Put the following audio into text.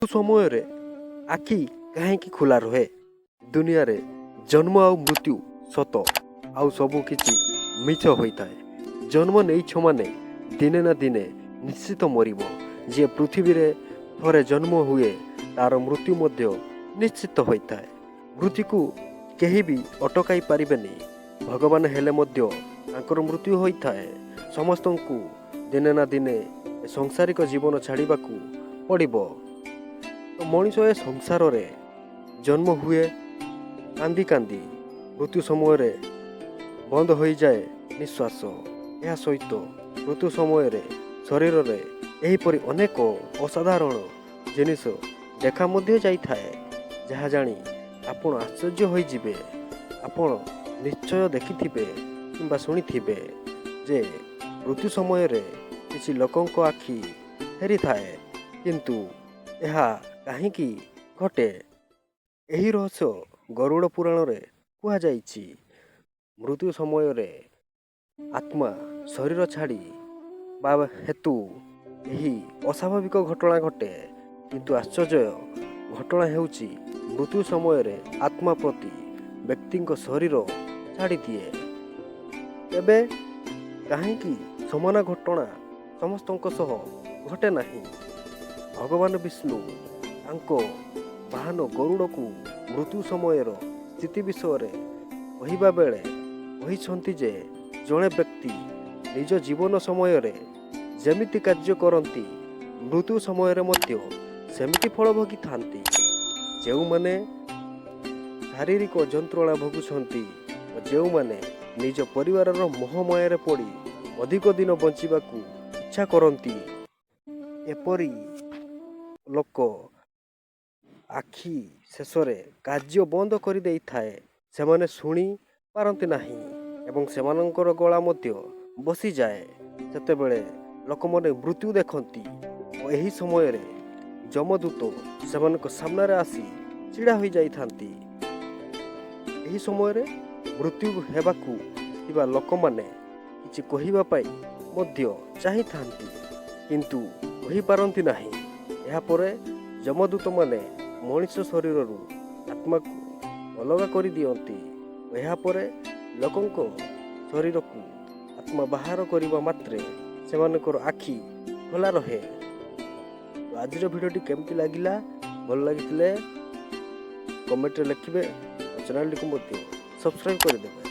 ସମୟରେ ଆଖି କାହିଁକି ଖୋଲା ରୁହେ? ଦୁନିଆରେ ଜନ୍ମ ଆଉ ମୃତ୍ୟୁ ସତ, ଆଉ ସବୁ କିଛି ମିଛ ହୋଇଥାଏ। ଜନ୍ମ ନେଇଛ ମାନେ ଦିନେ ନା ଦିନେ ନିଶ୍ଚିତ ମରିବ। ଯିଏ ପୃଥିବୀରେ ଥରେ ଜନ୍ମ ହୁଏ, ତାର ମୃତ୍ୟୁ ମଧ୍ୟ ନିଶ୍ଚିତ ହୋଇଥାଏ। ମୃତ୍ୟୁକୁ କେହି ବି ଅଟକାଇ ପାରିବେନି। ଭଗବାନ ହେଲେ ମଧ୍ୟ ତାଙ୍କର ମୃତ୍ୟୁ ହୋଇଥାଏ। ସମସ୍ତଙ୍କୁ ଦିନେ ନା ଦିନେ ଏ ସଂସାରିକ ଜୀବନ ଛାଡ଼ିବାକୁ ପଡ଼ିବ। ତ ମଣିଷ ଏ ସଂସାରରେ ଜନ୍ମ ହୁଏ କାନ୍ଦି କାନ୍ଦି, ମୃତ୍ୟୁ ସମୟରେ ବନ୍ଦ ହୋଇଯାଏ ନିଶ୍ୱାସ। ଏହା ସହିତ ମୃତ୍ୟୁ ସମୟରେ ଶରୀରରେ ଏହିପରି ଅନେକ ଅସାଧାରଣ ଜିନିଷ ଦେଖା ମଧ୍ୟ ଯାଇଥାଏ, ଯାହା ଜାଣି ଆପଣ ଆଶ୍ଚର୍ଯ୍ୟ ହୋଇଯିବେ। ଆପଣ ନିଶ୍ଚୟ ଦେଖିଥିବେ କିମ୍ବା ଶୁଣିଥିବେ ଯେ ମୃତ୍ୟୁ ସମୟରେ କିଛି ଲୋକଙ୍କ ଆଖି ଫେରିଥାଏ। କିନ୍ତୁ ଏହା କାହିଁକି ଘଟେ? ଏହି ରହସ୍ୟ ଗରୁଡ଼ ପୁରାଣରେ କୁହାଯାଇଛି। ମୃତ୍ୟୁ ସମୟରେ ଆତ୍ମା ଶରୀର ଛାଡ଼ି ବା ହେତୁ ଏହି ଅସ୍ୱାଭାବିକ ଘଟଣା ଘଟେ। କିନ୍ତୁ ଆଶ୍ଚର୍ଯ୍ୟ ଘଟଣା ହେଉଛି, ମୃତ୍ୟୁ ସମୟରେ ଆତ୍ମା ପ୍ରତି ବ୍ୟକ୍ତିଙ୍କ ଶରୀର ଛାଡ଼ିଦିଏ। ତେବେ କାହିଁକି ସମାନ ଘଟଣା ସମସ୍ତଙ୍କ ସହ ଘଟେ ନାହିଁ? ଭଗବାନ ବିଷ୍ଣୁ ତାଙ୍କ ବାହନ ଗରୁଡ଼କୁ ମୃତ୍ୟୁ ସମୟର ସ୍ଥିତି ବିଷୟରେ କହିବା ବେଳେ କହିଛନ୍ତି ଯେ ଜଣେ ବ୍ୟକ୍ତି ନିଜ ଜୀବନ ସମୟରେ ଯେମିତି କାର୍ଯ୍ୟ କରନ୍ତି, ମୃତ୍ୟୁ ସମୟରେ ମଧ୍ୟ ସେମିତି ଫଳ ଭୋଗିଥାନ୍ତି। ଯେଉଁମାନେ ଶାରୀରିକ ଯନ୍ତ୍ରଣା ଭୋଗୁଛନ୍ତି ଓ ଯେଉଁମାନେ ନିଜ ପରିବାରର ମୋହମାୟାରେ ପଡ଼ି ଅଧିକ ଦିନ ବଞ୍ଚିବାକୁ ଇଚ୍ଛା କରନ୍ତି, ଏପରି ଲୋକ ଆଖି ଶେଷରେ କାର୍ଯ୍ୟ ବନ୍ଦ କରିଦେଇଥାଏ। ସେମାନେ ଶୁଣି ପାରନ୍ତି ନାହିଁ ଏବଂ ସେମାନଙ୍କର ଗଳା ମଧ୍ୟ ବସିଯାଏ। ସେତେବେଳେ ଲୋକମାନେ ମୃତ୍ୟୁ ଦେଖନ୍ତି ଓ ଏହି ସମୟରେ ଯମଦୂତ ସେମାନଙ୍କ ସାମ୍ନାରେ ଆସି ଛିଡ଼ା ହୋଇଯାଇଥାନ୍ତି। ଏହି ସମୟରେ ମୃତ୍ୟୁ ହେବାକୁ ଥିବା ଲୋକମାନେ କିଛି କହିବା ପାଇଁ ମଧ୍ୟ ଚାହିଁଥାନ୍ତି, କିନ୍ତୁ କହିପାରନ୍ତି ନାହିଁ। ଏହାପରେ ଯମଦୂତମାନେ ମଣିଷ ଶରୀରରୁ ଆତ୍ମାକୁ ଅଲଗା କରିଦିଅନ୍ତି। ଏହାପରେ ଲୋକଙ୍କ ଶରୀରକୁ ଆତ୍ମା ବାହାର କରିବା ମାତ୍ରେ ସେମାନଙ୍କର ଆଖି ଖୋଲା ରହେ। ତ ଆଜିର ଭିଡ଼ିଓଟି କେମିତି ଲାଗିଲା? ଭଲ ଲାଗିଥିଲେ କମେଣ୍ଟରେ ଲେଖିବେ ଓ ଚ୍ୟାନେଲଟିକୁ ମଧ୍ୟ ସବସ୍କ୍ରାଇବ୍ କରିଦେବେ।